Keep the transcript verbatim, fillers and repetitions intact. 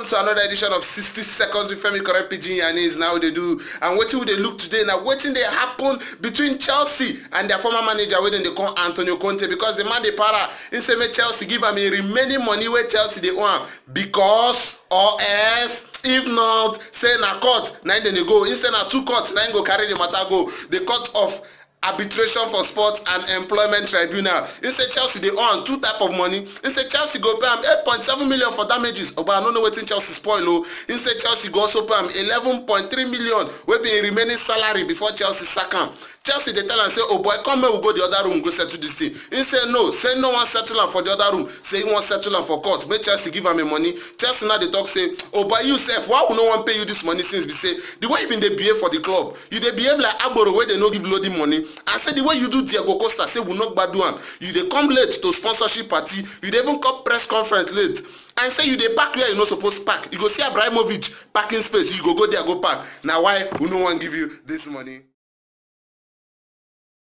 to another edition of sixty Seconds with Femi Correct Pidgin Yanis. Now they do. And wetin we dey look today na wetin dey happen between Chelsea and their former manager wey dem dey call Antonio Conte, because the man dey para. He say make Chelsea give am a remaining money wey Chelsea dey owe am, because or else, if not, say na court na im dem dey go. He say na two court na im go carry the matter go. The court of arbitration for sports and employment tribunal. He say Chelsea dey owe am two type of money. He say Chelsea go pay am eight point seven million for damages. But I no know wetin Chelsea spoil o. He say Chelsea go also pay am eleven point three million wey be im remaining salary before Chelsea sack am. Chelsea dey tell am say, "Oh boy, come make we go the other room go settle this thing." He say no, say no wan settle am for the other room, say he wan settle am for court, make Chelsea give am im money. Chelsea now dey talk say, "Oh boy, you sef, why we no wan pay you this money since be say the way you been dey behave for the club, you dey behave like agboro wey dey no give loading money. And say the way you do Diego Costa, say we no gbadu am. You dey come late to sponsorship party, you dey even come press conference late. And say you dey park where you no suppose park. You go see Abramovich parking space, you go go there go park. Na why we no wan give you this money."